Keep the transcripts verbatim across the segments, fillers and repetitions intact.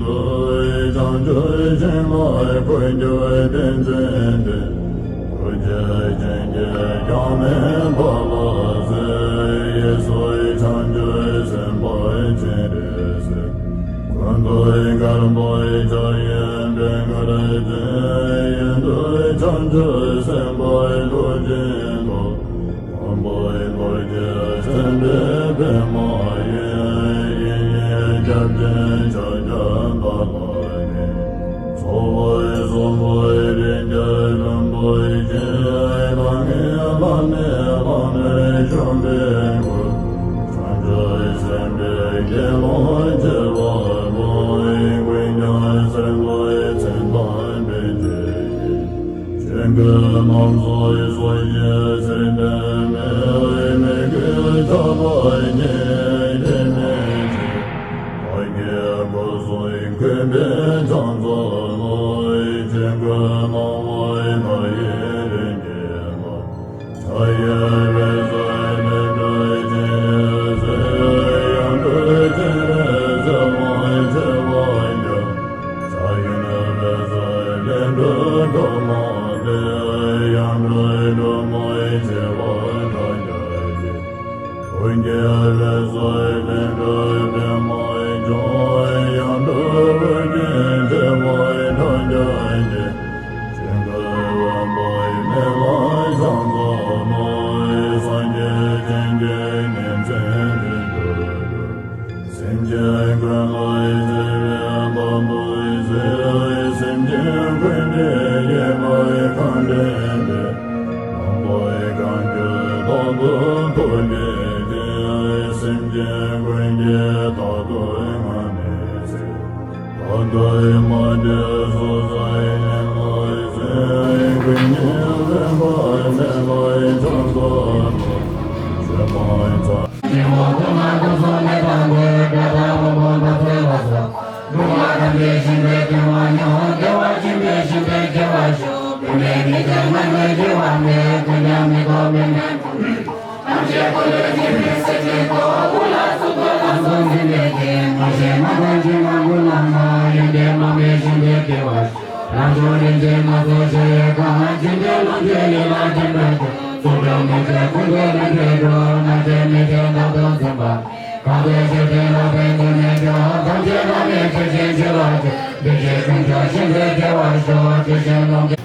དུ་བྱང་ཆུབ་ཤིང་ལ་འཁོད་རྒྱུ་བསྟན་འཛིན་ཏེ། ཐུགས་རྗེ་ཅན་གྱིས་ཀྱང་མི་འཕགས་ལ་གཟིགས། གཡས་སུ་བྱང་ཆུབ་སེམས་དཔའ་སྤྱན་རས་གཟིགས། སྐུ་མདོག་དཀར་པོ་ཕྱག་གཡས་པད་དཀར་ཅན། གཡོན་དུ་བྱང་ཆུབ་སེམས་དཔའི་ཐུགས་རྗེའི་ཐོག་དང་པོའི་རྡོ་རྗེ་སེམས་དཔའི་པདྨ་འོད། གཡས་གཡོན་སྐྱབས་སྦྱིན་ཕྱག་རྒྱ་དང་ལྷ་འདྲེ། ཚོགས་དཔག་གསུམ་པོ་རིགས་བརྒྱ་ལྷུན་པོ་ཆེ། ལྷ་ལྔའི་ལྷ་མོས་ལྷ་མོའི་ཞབས་པད་བསྐོར། བྱང་ཆུབ་སེམས་དཔའི་དགེ་སློང་བྱེ་བ་ཀུན། ཀུན་ཀྱང་སེམས་དཔའི་མཚན་དང་དཔེ་བྱད་ཀྱིས། ཆོས་གོས་རྣམས་སུ་སོགས་ཀྱི་ཚད་ལྡན་མའི། མོས་གུས་ཕྱག་རྒྱ་ཉིད་ཀྱིས་མི་ཕྱེད། ཕ་གིའི་སྐུ་གསུང་གུས་པས་ཕྱག་འཚལ་ལོ། ཆོས་གོས་སྣང་བ་མཐའ་ཡས་རིགས་བརྒྱད་ལ། ཕྱག་གཡས་པས་སྲས་བློན་པོ་སྤྱན་རས་གཟིགས། གཡོན་པས་སྤྱན་རས་གཟིགས་དབང་བྱེ་བ་བརྒྱ། ཕྱག་གཡོན་པས་སྲས་བློན་པོ་སྒྲོལ་མ་སྟེ། གཡོན་པས་སྒྲོལ་མ་བྱེ་བ་ཕྲག་བརྒྱ་བརྒྱད། ཐུགས་ཀྱི་རིགས་སུ་བདུན་ཕྲག་པདྨ་འབྱུང་། གཡོན་པས་ཨོ་རྒྱན་བྱེ་བ་ཕྲག་བརྒྱ་བརྒྱད། ཆོས་གོས་དབེན་པའི་མེ་ལྷ་ཕྱག་འཚལ་ལོ། སངས་རྒྱས་བྱིན་གྱིས་ཉིན་མཚན་དུས་དྲུག་ཏུ། སེམས་ཅན་ཀུན་ལ་བརྩེ་བའི་བདག་ཏུ་གཟིགས། སེམས་ཅན་ཀུན་གྱི་དགེ་བའི་ཁམས་འདྲེན་པའི། དང་པོའི་གང་བྱོའི་བདག་ཏུ་ཐུགས་བསྐྱེད་དེ། སེམས་ཅན་ཀུན་གྱི་བདག་ཏུ་ང་ནི་གཟིགས། བདག་ལྟ་བུའི་མ་དེ་སོ་སོའི་ཉམས་ལ་གཟིགས། ཀུན་ཉོན་ལེན་པ་མེད་པར་ཕྱག་འཚལ་ལོ། ཆོས་སྤངས་ཚར། སྐྱེ་བོ་ཀུན་ལ་སྐུ་གསུང་ཐུགས་དམ་པའི་དགྲ་དང་དབུལ་ཕོངས་པ་ཚེ་ལ་སོགས། སྡུག་བསྔལ་ཐམས་ཅད་ཞི་བའི་བདེ་བ་མྱོང་། བདེ་བ་ཆེན་པོའི་ཞི་བདེ་སྐྱེ་བར་ཤོག་སྡུག་བསྔལ་མི་བདེ་ངན་ལས་སྐྱེ་བ་མེད། ཀུན་ཀྱང་མི་ལྡོག་པའི་ངང་ཐམས་ཅད་ཀུན་ལས་ཆེ་བའི་སེམས་ཅན་ཐོབ། སྐུ་ལ་གཟུགས་སྐུ་ལ་གཟུགས་འཛིན་པའི་རྐྱེན། ངོ་ཤེས་ངོ་གདོང་ཆེ་ན་ཀུན་ལ་མ། ཡོན་ཏན་མང་བའི་ཞི་བདེ་སྐྱེ་བར་ཤོག་རང་བྱུང་རིན་ཆེན་སྣ་ཚོགས་ཞི་བའི་གང་། བྱིན་གྱིས་རློབ་པའི་ལུས་ལ་ཕན་པར་ཤོག་ཚོགས་དྲུག་མུ་སྟེགས་ཀུན་འདས་ལས་འབྲས་གྲོལ། ན་ཚ་མི་བདེ་དག་ཏུ་འཛིན་པ། གང་དུ་སྐྱེ་ཕན་ལ་ཕན་ཚུན་ནས་འབྱུང་། ཐམས་ཅད་བླ་མེད་ཐུགས་རྗེ་ཆེ་བར་ཤོག་བདེ་གཤེགས་དཀོན་མཆོག་ཞིང་དུ་སྐྱེ་བར་ཤོག་དེ་བཞིན་ཀློང་གི།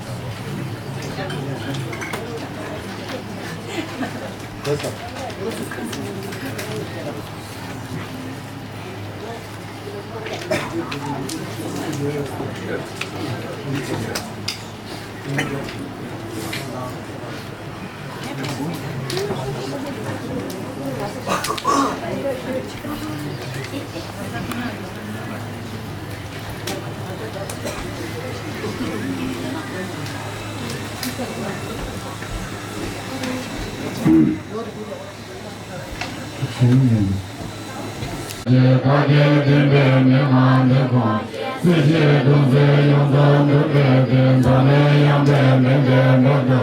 ཞེས་བཀའ་བསྟན་བསྟན་པའི་མན་ངག་འདི་ཁོང་། སྲིད་ཞིའི་གདུང་སེལ་ཡོངས་སུ་འདུལ་བའི་དོན། འཛམ་གླིང་ཡངས་པའི་མུན་པའི་འགྲམ་དུ།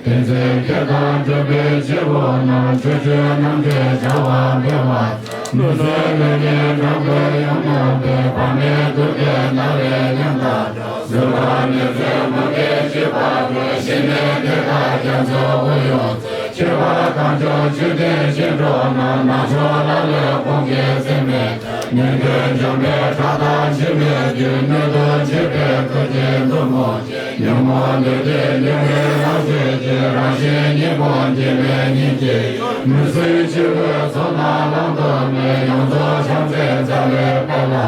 བསྟན་འཛིན་བརྒྱད་དང་གྲུབ་པའི་སྤྱི་བོ་ན། ཕྱོགས་བཅུའི་རྣམ་འདྲེན་བྱ་བ་འབད་བར། མི་བཟད་ལས་ངན་དགྲ་བོས་ཡོངས་བསྔོས་པའི། དཔག་མེད་གདུལ་བྱའི་རྣ་བའི་ཉམས་དག་སྒྲོག་ཟིལ་པ་ཉེར་འཚོའི་མུ་གེ་ཞི་བར་འགྲོ། ཞི་གནས་དེ་དག་རྒྱ་མཚོའི་དབུས་ཡོངས་སུ། ཆེ་བ་གང་བྱུང་ཆོས་ལྡན་ཞིང་འགྲོ་རྣམས། ནག་ཕྱོགས་ལ་ལུས་ཁོང་གི་སེམས་མེད་ཐབས། ཉེན་ཁའི་འཇོམས་པའི་ཁྲག་དང་འཆི་མེད་རྒྱུད། སྣོད་དུ་མཆེད་པའི་ཐུགས་ཀྱི་མཛུབ་མོ་ཅན། ཉོན་མོངས་འདུལ་བྱེད་ཉེ་བའི་ལག་མཆོག་གི། རང་བཞིན་ཉིད་ཕུང་འགྱེད་མེད་སྙིང་རྗེའི། མི་བསྲུན་འཆི་བའི་མཚོ་རྣམས་ལམ་དུ་མེད། ཡོངས་རྫོགས་བྱང་སེམས་རྩ་བའི་དཔལ་ལ།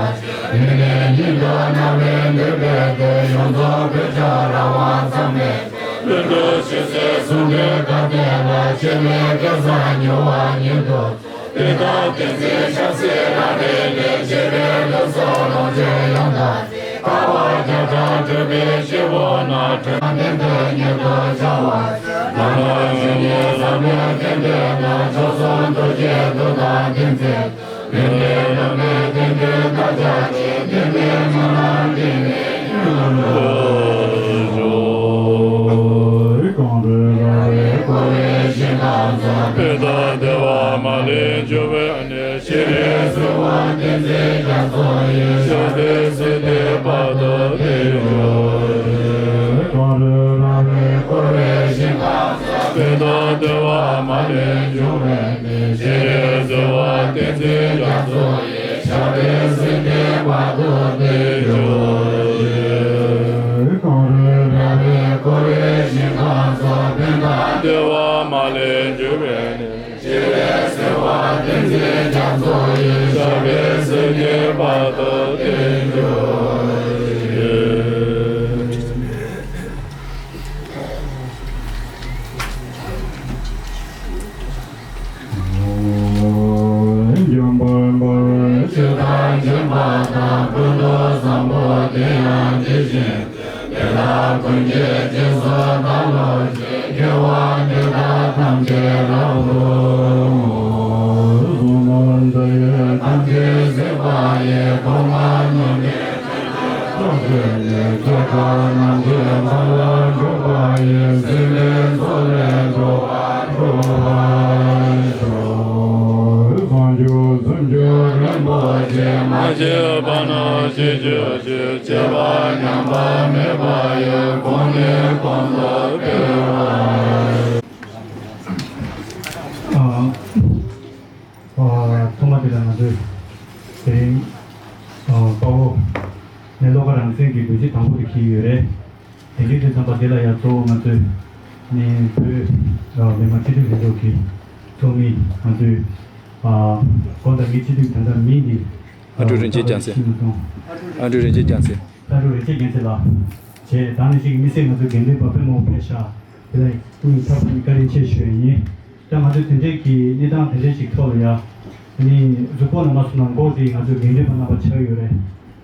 ཡེ་ནས་ཉིད་དུ་སྣང་བའི་འདུས་པའི་མཐུས། ཡོངས་རྫོགས་འདུལ་བྱ་རང་དབང་ཚད་མེད། བློན་པོ་ཆོས་སྲིད་ཟུང་འབྲེལ་དགའ་ལྡན་ལ། སྤྱན་མིག་གེ་སར་མྱུར་བ་ཉིད་དུ། དེ་དག་བསྟན་འཛིན་ཆབ་སྲིད་རང་རིག་ལས། སྤྱི་བོའི་ལུས་སྲོག་ལོངས་སྤྱོད་ཡོངས་དག་དཀའ་བ་བརྒྱ་ཕྲག་སྒྲོལ་བའི་སྤྱི་བོ་ན། དྲན་ལྡན་དུ་ཉིད་དུ་འཆར་བར། ལམ་ལ་ཇི་སྙེད་བཟང་པོའི་སྐྱེ་འདོད་ན། མཆོག་གསུམ་ཐུགས་ཀྱི་མཐུ་དང་ལྡན་ཚེ། ལས་ལས་ལམ་པའི་བསྟན་འགྲོའི་བདག་ཅག་གི། བདེན་པའི་སྨོན་ལམ་འདི་ནི་ཡོངས་སུ་རྫོགས། གང་དུ་ལྷ་རིགས་འཁོར་བའི་ཞིང་ཁམས་སུ། དཔལ་དང་བདེ་བ་མ་ལུས་འབྱུང་བའི་གནས། སྤྱན་རས་གཟིགས་དབང་བསྟན་འཛིན་རྒྱ་མཚོ་ཡི། ཕྱག་འཚལ་ སྲིད་དེ་བར་དུ་བདེ་འགྱུར་ཞིང་། གང་རུང་རང་རིག་འཁོར་བའི་ཞིང་ཁམས་སུ། ཕན་དང་བདེ་བ་མ་ལུས་འབྱུང་བའི་གནས། སྤྱན་རས་གཟིགས་དབང་བསྟན་འཛིན་རྒྱ་མཚོ་ཡི། ཞབས་པད་སྲིད་མཐའི་བར་དུ་བདེ་འགྱུར་ཞིང་། གང་རུང་རང་རིག་འཁོར་བའི་ཞིང་ཁམས་སུ། ཕན་དང་བདེ་བ་མ་ལུས་འབྱུང་བའི་གནས། སྤྱན་རས་གཟིགས་དབང་བསྟན་འཛིན་རྒྱ་མཚོ་ཡི། ཞབས་པད་སྲིད་མཐའི་བར་དུ་བདེ་འགྱུར་ཞིང་། འབྱུང་པོ་འབར་བའི་ཆོས་དང་མཁྱེན་པ་དང་། ཀུན་ཏུ་བཟང་པོ་དེ་ཡང་དེ་བཞིན་ཏེ། དེ་དག་ཀུན་གྱི་རྗེས་སུ་བདག་སློབ་ཅིང་། དགེ་བ་འདི་དག་ཐམས་ཅད་རབ་ཏུ་བསྔོ། བསྔོ་བ་འདི་ཡིས་ཐམས་ཅད་གཟིགས་པ་ཡི། གོང་མ་ཉོན་མོངས་པའི་དགྲ་བཅོམ་པའི། ཐེག་པ་རྣམས་ཀྱི་མཐའ་ལ་འཇུག་པ་ཡི། སྲིད་པའི་མཚོ་ལས་འགྲོ་བ་སྒྲོལ་བར་ཤོག། བྱང་ཆུབ་སེམས་མཆོག་རིན་པོ་ཆེ། མ་སྐྱེས་པ་རྣམས་སྐྱེ་གྱུར་ཅིག། སྐྱེས་པ་ཉམས་པ་མེད་པ་ཡི། གོང་ནས་གོང་དུ་འཕེལ་བར། ཨ། ཨ། ཐོག་མ་དེ་ལ་ང་ཚོས་དེ་རིང་། ཨ། དཔའ་བོ་ནས་བློ་དགའ་རང་བཙན་གྱི་འདུ་བྱེད་དང་པོ་དེ་འཁྱེར་ཡོད་རེད། དེ་འདྲའི་དུས་ཙམ་པ་དེ་ལ་ཡང་གཙོ་བོ་ང་ཚོས་ནི་བོད་མི་མང་སྤྱི་འཐུས་ལྷན་ཚོགས་ཀྱི་ཚོགས་མི་ང་ཚོས་ཨ་དགོངས་དག་ངའི་སྤྱི་འཐུས་ད་ལྟ་མིང་འདི་ཨ་འབྲུག་རིན་ཆེན་རྒྱལ་མཚན། ཤེས་མ་སོང་། ཨ་འབྲུག་རིན་ཆེན་རྒྱལ་མཚན། ཨ་འབྲུག་རིན་ཆེན་རྒྱལ་མཚན་ལགས་བྱས། ད་ནང་བཞིན་གྱི་དམིགས་བསལ་ང་ཚོའི་འགན་ལེན་པ་དཔོན་མང་པོ་ཕེབས་ཤག་དེ་ལ་སྐུ་ཉིད་ཕྱག་འཚལ་བཀའ་དྲིན་ཆེ་ཞུ་ཡ་ཡིན། ད་ང་ཚོས་དེ་འདྲའི་གི་གནས་སྟངས་དེ་འདྲའི་ཞིག་ཐོག་ལ་ཡ། ཨ་ནི་གཟུགས་པོ་ལ་མ་སོང་ན་མགོ་དེ་ང་ཚོའི་འགན་ལེན་པ་རྣམ་པ་ཆགས་ཡོད་རེད།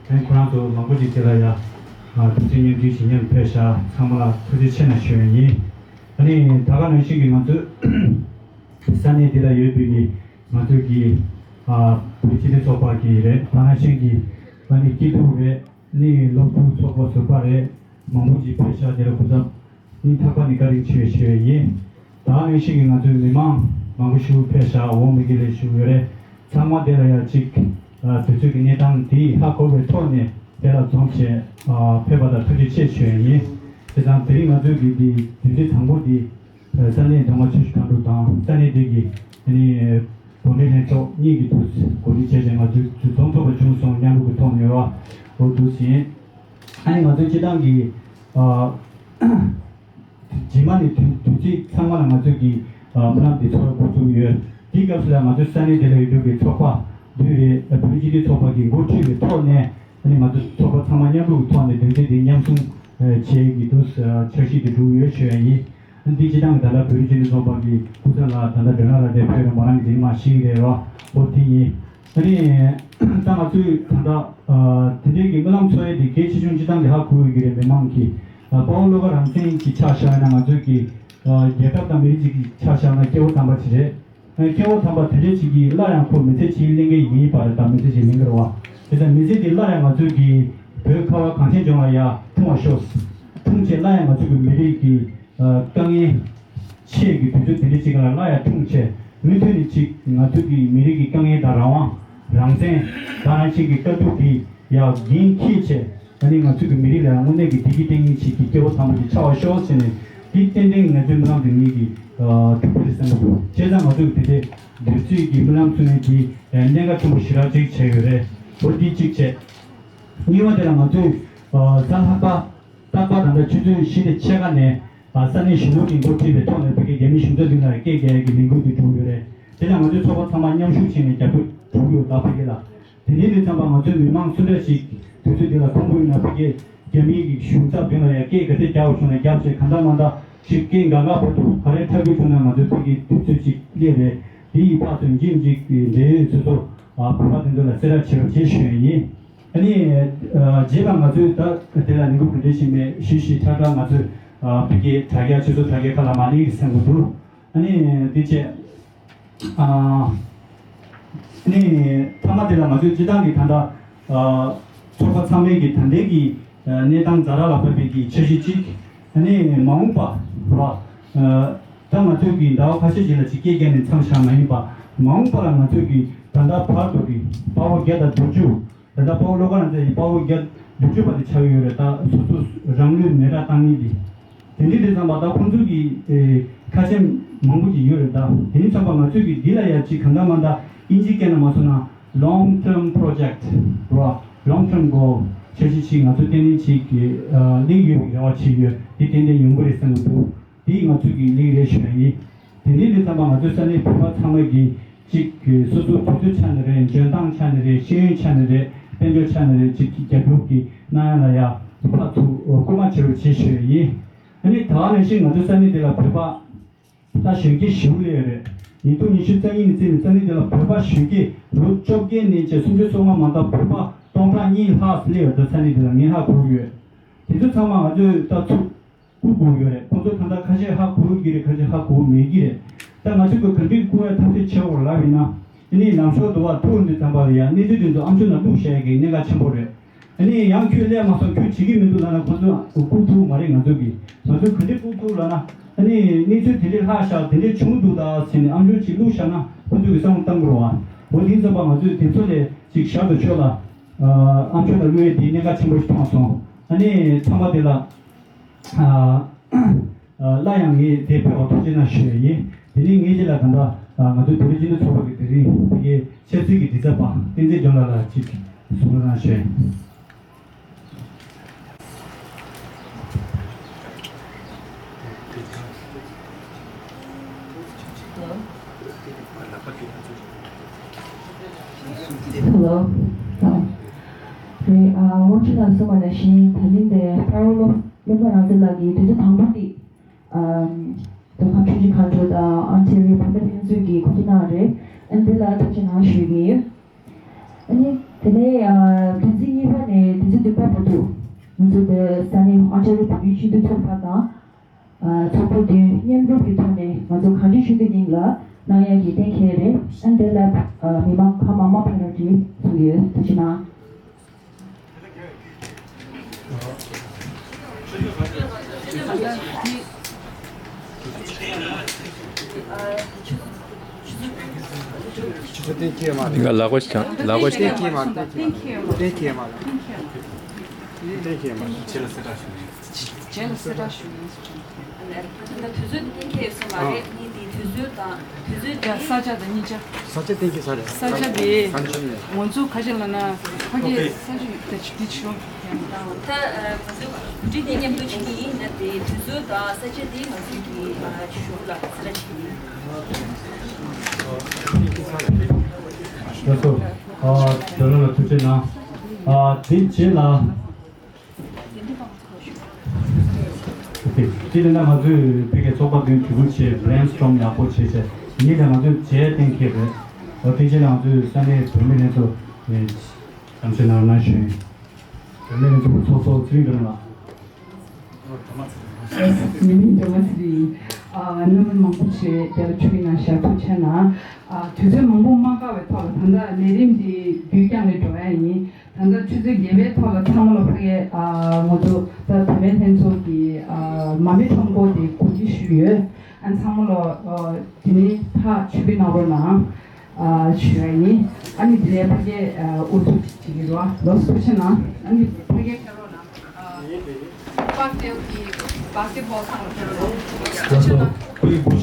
ཨ་ནི་ཁོ་རང་ཚོ་མང་པོ་ཅིག་དེ་ལ་ཡ། ཨ། ཐུགས་རྗེ་མཉམ་སྐྱེད་ཞིག་མཉམ་ཕེབས་ཤག་ཚང་མ་ལ་ཐུགས་རྗེ་ཆེ་གནང་ཞུ་ཡ་ཡིན། ཨ་ནི་ད་ག་ནང་བཞིན་གྱི་ང་ཚོའི་ས་གནས་འདི་ལ་ཡོད་པའི་གི་ང་ཚོའི་གི། ཨ། བོད་སྤྱི་མཐུན་ཚོགས་པ་གི་རེད། ད་ག་ནང་བཞིན་གྱི་ཨ་ནི་སྐྱིད་སྡུག་རེད། ཨ་ནི་སློབ་ཕྲུག་ཚོགས་པ་ཟུར་པ་རེད། མང་པོ་ཅིག་ཕེབས་ཤག་དེ་ལ་སྐུ་ཚབ་ཨ་ནི་ཐག་པ་ནས་བཀའ་དྲིན་ཆེ་ཞུ་ཡ་ཡིན། ད་ག་ནང་བཞིན་གྱི་ང་ཚོའི་མི་མང་མང་པོ་ཞིག་ཕེབས་ཤག་འོང་མི་དགོས་ལབ་ཞུ་ཡོད་རེད། ཚང་མ་དེ་ལ་ཡ་གཅིག་ཨ། དུས་ཚོད་ཀྱི་གནས་སྟངས་འདི་ཧ་གོ་བའི་ཐོག་ནས་དེ་ལ་འཛོམས་བྱས། ཨ། ཕེབས་པ་དང་ཐུགས་རྗེ་ཆེ་ཞུ་ཡ་ཡིན། བྱས་ཙང་དེ་རིང་ང་ཚོའི་གི་འདི་དུས་ཚོད་དང་པོ་འདི། ཨ། ས་གནས་མདོ་སྔགས་ཆོས་ཞུ་ཁང་དུ་དང་ས་གནས་འདི་གི་ཨ་ནི་གོ་སྒྲིག་ལྷན་ཚོགས་གཉིས་ཀྱི་དུས་གོ་སྒྲིག་བྱས་བྱས་ང་ཚོའི་འཛོམས་ཐུབ་པ་བྱུང་སོང་། མཉམ་རུབ་ཀྱི་ཐོག་ནས་རོགས་འོ་འདུག་ཟིན། ཨ་ནི་ང་ཚོའི་སྤྱི་བཏང་གི། ཨ། རྗེས་མ་ནས་དུས་དུས་ཚིགས་ཚང་མ་ལ་ང་ཚོས་ཀྱི་སྨོན་ལམ་འདི་ཚོགས་འགོ་བཙུགས་ཡོད། དེའི་སྐབས་སུ་ལ་ང་ཚོའི་ས་གནས་དེ་ལ་ཡོད་རྒྱུ་གི་ཚོགས་པ་བདུན་རེད། བོད་རིགས་སྤྱི་མཐུན་ཚོགས་པ་གི་འགོ་ཁྲིད་པའི་ཐོག་ནས་ཨ་ནི་ང་ཚོ་ཚོགས་པ་ཚང་མ་མཉམ་རུབ་ཀྱི་ཐོག་ནས་དུས་ཚིགས་འདི་མཉམ་བཟུང་བྱེད་ཀྱི་འདུག་འཆར་གཞི་འདི་སྒྲུབ་ཡོད་ཞུ་ཡ་ཡིན། འདི་སྤྱི་བཏང་གི་ད་ལྟ་བོད་རིགས་སྤྱི་མཐུན་ཚོགས་པ་གི་སྐུ་ཚབ་ལགས་ད་ལྟ་སྒྲོལ་མ་ལགས་དེ་ཕེབས་རེད། མོ་རང་གི་མིང་མ་ཤེས་ཀྱི་རེད་རོ། འོ་དེ་ཡིན། ཨ་ནི། ད་ང་ཚོས་ད་ལྟ། ཨ། དེ་འདྲའི་གི་སྨོན་ལམ་འཚོགས་ཡས་དེ་གལ་ཆེ་ཆུང་སྤྱི་བཏང་གི་ཧ་གོ་ཡོད་ཀྱི་རེད། མི་མང་གིས། ཨ། དཔའ་བོ་བློ་དགའ་རང་བཙན་གྱི་ཆ་བཞག་ན་ང་ཚོའི་གི། ཨ། རྒྱལ་ཁབ་དང་མི་རིགས་གཅིག་གི་ཆ་བཞག་ན་སྐྱེ་བོ་དམ་པ་ཅིག་རེད། ཨ། སྐྱེ་བོ་དམ་པ་དེ་འདྲའི་ཅིག་གིས་སླར་ཡང་ཁོ་མི་ཚེ་གཅིག་ལེན་མཁན་ཡིན་པ་རེད། ད་མི་ཚེ་གཅིག་ལེན་གྱི་རེད་བ། དེ་ལྟར་མི་ཚེ་འདི་སླར་ཡང་ང་ཚོའི་གི་བོད་ཁ་བ་གངས་ཅན་ལྗོངས་ལ་ཡ་འཁྲུངས་པར་ཤོག་འཁྲུངས་བྱས་སླར་ཡང་ང་ཚོའི་གི་མི་རིགས་ཀྱི། ཨ། དཀའ་ངལ་ཆེ་གི་དུས་ཚོད་དེ་འདྲ་ཅིག་ལ་སླར་ཡང་འཁྲུངས་བྱས། མུ་མཐུད་ནས་ཅིག་ང་ཚོའི་གི་མི་རིགས་ཀྱི་དཀའ་ངལ་དང་རང་དབང་། རང་བཙན། ད་རང་བཞིན་གྱི་དཀའ་སྡུག་དེ་ཡང་འགན་འཁྱེར་བྱས། ཨ་ནི་ང་ཚོའི་གི་མི་རིགས་ལ་ཡང་དངོས་གནས་ཀྱི་བདེ་སྐྱིད་སྟེར་མཁན་ཞིག་གི་སྐྱེ་བོ་དམ་པ་ཅིག་ཆགས་པར་ཤོག་ཟེར་ནས། འདི་ཏན་ཏན་ང་ཚོའི་སྨོན་ལམ་དེ་ངེད་ཀྱི། ཨ། འགྲུབ་ཀྱི་རེད་བསམ་གྱི་འདུག་བྱས་ཙང་ང་ཚོས་དེ་འདྲའི་དུས་ཚོད་ཀྱི་སྨོན་ལམ་ཚུགས་ནས་དེ་གནད་འགག་ཆེན་པོ་ཞེ་དྲག་ཅིག་བྱས་ཡོད་རེད། འོ་འདི་གཅིག་བྱས། གཉིས་པ་དེ་ལ་ང་ཚོས། ཨ། གཟའ་ལྷག་པ། རྟག་པར་ད་ལྟ་ཆུ་ཚོད་བཞི་ནས་ཕྱེད་ཀ་ནས། ཨ། ས་གནས་གཞོན་ནུ་གི་འགོ་ཁྲིད་པའི་ཐོག་ནས་བོད་ཀྱི་རྒྱ་མི་གཞུང་ཚབ་མདུན་ལ་སྐད་རྒྱག་ཡག་གི་ལས་འགུལ་འདི་བསྒྲུབས་ཡོད་རེད། དེ་ལ་ང་ཚོའི་ཚོགས་པ་ཚང་མ་མཉམ་ཞུགས་བྱས་ནས་རྒྱབ་སྐྱོར་བསྒྲུབས་ཡོད་ལ། བོད་ཀྱི་ལ། དེ་འདྲའི་དུས་ཙམ་པ་ང་ཚོའི་མི་མང་སུ་འདྲ་ཞིག་དུས་ཚོད་འདི་ལ་ཁོམ་གྱི་ཡོད་ན། བོད་ཀྱི་རྒྱ་མིའི་གི་གཞུང་ཚབ་མདུན་ལ་ཡང་སྐད་ག་ཚོད་རྒྱག་དགོས་བྱུང་ན་རྒྱབ་བྱས། གང་ལྟར་མ་ལྟར་ཞིག་སྐད་འགག་འགག་བར་དུ་ག་རེ་འཁྲབ་དགོས་བྱུང་ན་ང་ཚོའི་བོད་ཀྱི་དུས་ཚོད་ཅིག་སླེབས་རེད། དེ་ཡི་ཕར་ཚུར་མཇིབ་མཇིབ་ཀྱི་འབྲེལ་ཡོད་སོ་སོ། ཨ། བོད་པ་དེ་ཚོ་ལ་གསལ་བསྒྲགས་བྱེད་རོགས་བྱེད་ཞུ་ཡ་ཡིན། ཨ་ནི། ཨ། རྗེས་ལ་ང་ཚོས་ད་དེ་ལ་ལས་འགུལ་ག་འདྲ་ཞིག་མེད་ཞུས་ཞུས་ཁྲ་ཁྲ་ང་ཚོས། ཨ། བོད་ཀྱི་དྲ་རྒྱ་སྤྱི་ཚོགས་དྲ་རྒྱའི་ཁ་ལ་མ་གླེང་གི་སེམས་ཀྱི་འདུག་ཨ་ནི་དེ་བྱས། ཨ། ཨ་ནི་མཐའ་མ་དེ་ལ་ང་ཚོས་སྤྱི་བཏང་གི་ད་ལྟ། ཨ། ཚོགས་པ་ཚང་མའི་གི་ད་ལྟའི་གི། ཨ། གནས་སྟངས་ཛ་དྲག་ལ་བབས་པའི་གི་འཆར་གཞི་གཅིག་ཨ་ནི་མ་འོངས་པ་ར། ཨ། ད་ང་ཚོས་གི་ཟླ་བ་ཁ་ཤས་ཤིག་ལ་ཅིག་སྐད་རྒྱག་ནས་མཚམས་བཞག་མ་ཡིན་པ། མ་འོངས་པ་ལ་ང་ཚོས་གི་ད་ལྟ་བར་དུ་གི་དཔའ་བོ་བརྒྱ་དང་བདུན་ཅུ། ད་དཔའ་བོ་བློ་དཀར་ལགས་ཚོ་ཡི་དཔའ་བོ་བརྒྱ་དྲུག་ཅུ་བར་དུ་ཆགས་ཡོད་རེད། ད་སོ་སོ་རང་ལུས་མེ་སྲེག་བཏང་མཁན་དེ། དེ་འདྲའི་དེ་ཙམ་པ་ད་ཁོང་ཚོ་གི་ཨེ་ཁ་ཆེམས་མང་པོ་ཅིག་ཡོད་རེད། ད་དེ་ནི་ཙམ་པ་ང་ཚོས་ཀྱི་འདི་ལ་ཡ་ཅིག་གང་འདྲ་མ་འདྲ་ཨིན་ཇི་སྐད་ནང་མ་སོང་ན་long term project རེད་བ། long term goal འཆར་གཞི་ཅིག་ང་ཚོ་ཏན་ཏན་ཅིག་གི་ཨ་གླེང་ཡོད་པའི་རེ་བ་བྱེད་ཡོད། དེ་ཏན་ཏན་ཡོང་གི་རེད་བསམ་གྱི་འདུག་དེ་ང་ཚོ་གི་གླེང་རེད་ཞུ་ཡ་ཡིན། དེ་འདྲའི་དེ་ཙམ་པ་ང་ཚོའི་ས་གནས་བོད་པ་ཚང་མ་གི་གཅིག་གི་སོ་སོ་དུས་ཚོད་ཆ་ནས་རེད། འཇོན་ཐང་ཆ་ནས་རེད། ཤེས་ཡོན་ཆ་ནས་རེད། དཔལ་འབྱོར་ཆ་ནས་རེད། གཅིག་གི་རྒྱབ་སྐྱོར་གྱི་གནང་ཡ་ལ་ཡ་ཕར་ཚུར་སྐུལ་མ་བྱེད་རོགས་བྱེད་ཞུ་ཡ་ཡིན། ཨ་ནི་ད་ག་ནང་བཞིན་ང་ཚོའི་ས་གནས་འདི་ལ་བོད་པ་ད་གཞོན་སྐྱེས་ཞེ་པོ་སླེབས་ཡོད་རེད། ཉིས་སྟོང་ཉི་ཤུ་རྩ་གཉིས་ནས་བརྩིས་ནས་ས་གནས་འདི་ལ་བོད་པ་གཞོན་སྐྱེས་ལོ་བཅོ་བརྒྱད་ནས་བཅས་སུམ་ཅུ་སོ་ལྔ་མ་གཏོགས་བོད་པ་སྟོང་ཕྲག་གཉིས་ལྷག་སླེབས་ཡོད། ད་ས་གནས་འདི་ལ་ངས་ཧ་གོ་གི་ཡོད། དེ་ཚོ་ཚང་མ་ང་ཚོས་ད་ཚུར་བསྐུར་དགོས་ཡོད་རེད། ཁོང་ཚོ་ད་ལྟ་ཁ་ཤས་ཧ་གོ་གི་རེད། ཁ་ཤས་ཧ་གོ་མེད་ཀྱི་རེད། ད་ང་ཚོས་ག་འདྲས་བསྐུར་བའི་ཐབས་ཤེས་བྱེད་དགོས་ལབ་ཡིན་ན། ཨ་ནི་ལམ་ཞོར་དུ་བ་ཐུག་འདི་ཙམ་པ་ལ་ཡ་གནས་ཚུལ་དེ་ཚོ་ཨམ་ཅོག་ནང་བླུགས་བཞག་ཡ་གི་གནད་འགག་ཆེན་པོ་རེད། ཨ་ནི་ཡང་ཁྱོད་སླེབས་མ་སོང་། ཁྱོད་བྱེད་ཀྱི་མི་འདུག་ལབ་ན་ཁོང་ཚོ་བསྐུར་ཐུབ་མ་རེད། ང་ཚོ་གིས་ང་ཚོ་ག་འདྲས་བསྐུར་ཐུབ་ལབ་ན། ཨ་ནི་གནས་ཚུལ་དེ་འདྲས་ལྷག་ཤག་དེ་འདྲས་བྱུང་འདུག་ད་ཟེར་ནས་ཨམ་ཅོག་ཅིག་བླུགས་བཞག་ན་ཁོང་ཚོ་གིས་བསམ་བློ་བཏང་དགོས་རེད་བ། འོ་དེ་ཙམ་པ་ང་ཚོས་དེ་ཚོ་ལས་ཅིག་ཞར་དུ་ཕྱོགས་ལ་ཨམ་ཅོག་ལ་བླུགས་ཡས་དེའི་གནད་འགག་ཆེན་པོ་ཞིག་མཐོང་སོང་། ཨ་ནི་ཚང་མ་དེ་ལ་ཨ་ཨ་སླར་ཡང་ངས་དེ་ཕེབས་པར་ཐུགས་རྗེ་གནང་ཞུ་ཡས་ཡིན། དེ་ནས་ངས་རྗེས་ལ་ད་ལྟ་ཨ་ང་ཚོའི་བོད་རིགས་སྤྱི་མཐུན་ཚོགས་པ་གི་དེ་རིང་འདི་གའི་ཆབ་སྲིད་ཀྱི་མགྲིན་ཚབ་པ་བསྟན་འཛིན་སྒྲོལ་ལགས་ལ་ཅིག་གསུང་རོགས་གནང་ཞུ་ཡས་ཡིན། Hello. Hi. རེད། ཨ་དབང་ཕྱུག་ལགས་གསུངས་པ་ནང་བཞིན་ད་ལན་དེ་དཔའ་བོ་བློ་བློ་བཟང་རང་བཙན་ལགས་ཀྱིས་དུས་ཚོད་དང་པོ་དེ་ཨམ་མདོ་ཁམས་ཆུ་བཞི་སྒང་དྲུག་དང་ཨོན་ཊ་རི་ཡོ་བོད་མི་ལྷན་ཚོགས་ཀྱི་གོ་སྒྲིག་གནང་བ་རེད། ཨ་ནི་འདི་ལ་ཐུགས་རྗེ་གནང་ཞུ་གི་ཡིན། ཨ་ནི་དེ་ནས་ཨ་བདུན་ཚིགས་གཉིས་པ་ནས་བདུན་ཚིགས་བདུན་པ་བར་དུ་ང་ཚོ་དེ་ས་གནས་ཨོན་ཊ་རི་ཡོ་བོད་མིའི་སྤྱི་འཐུས་ཚོགས་པ་དང་། ཨ་ཚོགས་པ་བདུན་མཉམ་རུབ་ཀྱི་ཐོག་ནས་ང་ཚོ་གང་ཅི་ཞུ་རྒྱུ་ཡིན་ལ་གནང་ཡ་གི་གཏན་འཁེལ་རེད། ཨ་འདི་ལ་ཨ་མི་མང་གང་མང་མང་ཕེབས་རོགས་གྱིས་ཞུ་གི་ཡོད། ཐུགས་རྗེ་གནང་། ཆུ་ཚོད་གཏན་འཁེལ་མ་རེད། ལག་པ་ཞིག་ལག་པ་ཞིག་གཏན་འཁེལ་མ་རེད། གཏན་འཁེལ་མ་རེད། གཏན་འཁེལ་མ་རེད། རྗེས་ལ་གསལ་བསྒྲགས་ཞུ། རྗེས་ལ་གསལ་བསྒྲགས་ཞུ། ད་དུས་ཚོད་གཏན་འཁེལ་ཡོད་ས་མ་རེད། ངས་འདི་དུས་ཚོད་དང་དུས་ཚོད་དང་ས་ཆ་དང་གཉིས་ཆ། ས་ཆ་གཏན་འཁེལ་ས་རེད། ས་ཆ་དེ་ས་ཆ་ནས་ང་ཚོ་ཁ་ཤས་ལ་ན་ཕ་གི་ས་ཆ་དེ་ཆུ་དེ་ཆུ་ད་ང་ཚོ་གྲ་སྒྲིག་དེ་མཉམ་དུ་བྱེད་ཀྱི་ཡིན་ན། དེ་དུས་ཚོད་དང་ས་ཆ་དེ་ང་ཚོ་གི་གཞུང་ལ་གསལ་བསྒྲགས་བྱེད་ཀྱི་ཡིན། ལགས་སོ། ཨ་ཇོ་ལོ་ལ་ཐུགས་རྗེ་གནང་། ཨ་དེ་རྗེས་ལ། དེ་ལས་ན་ང་ཚོས་བོད་ཀྱི་ཚོགས་པ་དེ་གྲོས་བསྡུར་བྱས། བྷི་རེན་སི་ཊོམ་ཡག་པོ་བྱས་བྱས། ཉིན་དེ་ང་ཚོས་མཇལ་གཏན་འཁེལ་རེད། འོ་དེ་རྗེས་ལ་ང་ཚོས་ས་གནས་བོད་མི་ལྷན་ཚོགས་ནས་གཏམ་བཤད་གནང་རོགས་གནང་ཞུ་ཡིན། བོད་མི་ལྷན་ཚོགས་ཚོགས་གཙོ་ཚེ་རིང་སྒྲོལ་མ་ལགས། ཉི་མའི་སྒྲོལ་མ་ཚེ་རིང་ཡིན། ཨ་རྣམ་པ་མང་པོ་བྱས་དེ་ལ་ཆུ་ཡིན་ན་ཞག་ཐུག་ཆེ་ན། ཨ་དུས་ཚོད་མང་པོ་མ་བཀག་པའི་ཐོག་ལ་ད་ལྟ་ལས་རིམ་འདི་མདུན་བསྐྱངས་ནས་འགྲོ་ཡ་ཡིན། ད་ལྟ་ཆུ་ཚོད་བརྒྱད་པའི་ཐོག་ལ་ཚང་མ་ལ་ཕ་གིའི་ཨ་ང་ཚོ་ད་བུད་མེད་ལྷན་ཚོགས་ཀྱི་ཨ་མ་མི་ཁྲོམ་སྐོར་དེ་གོ་སྒྲིག་ཞུས་ཡོད། ཨ་ཚང་མ་ལ་ཨ་དེ་ནས་ཐག་ཆོད་པའི་གནང་རོགས་གནང་། ཨ་ཞུ་ཡ་ཡིན། ཨ་ནི་དེ་ནས་ཕ་གིའི་ཨ་དབུ་ཚུགས་ཅིག་བྱེད་ཀྱི་རེད་བ། ལགས་སོ། ཐུགས་རྗེ་གནང་། ཨ་ནི་ཕ་གིའི་ཕེབས་རོགས་གནང་། ཨ་པག་ཏེལ་གྱི་བྷ་སི་ཀེ་ཊི་བྷོལ་ཚང་ལ་ཕེབས་རོགས་གནང་། ཐུགས་རྗེ་གནང་།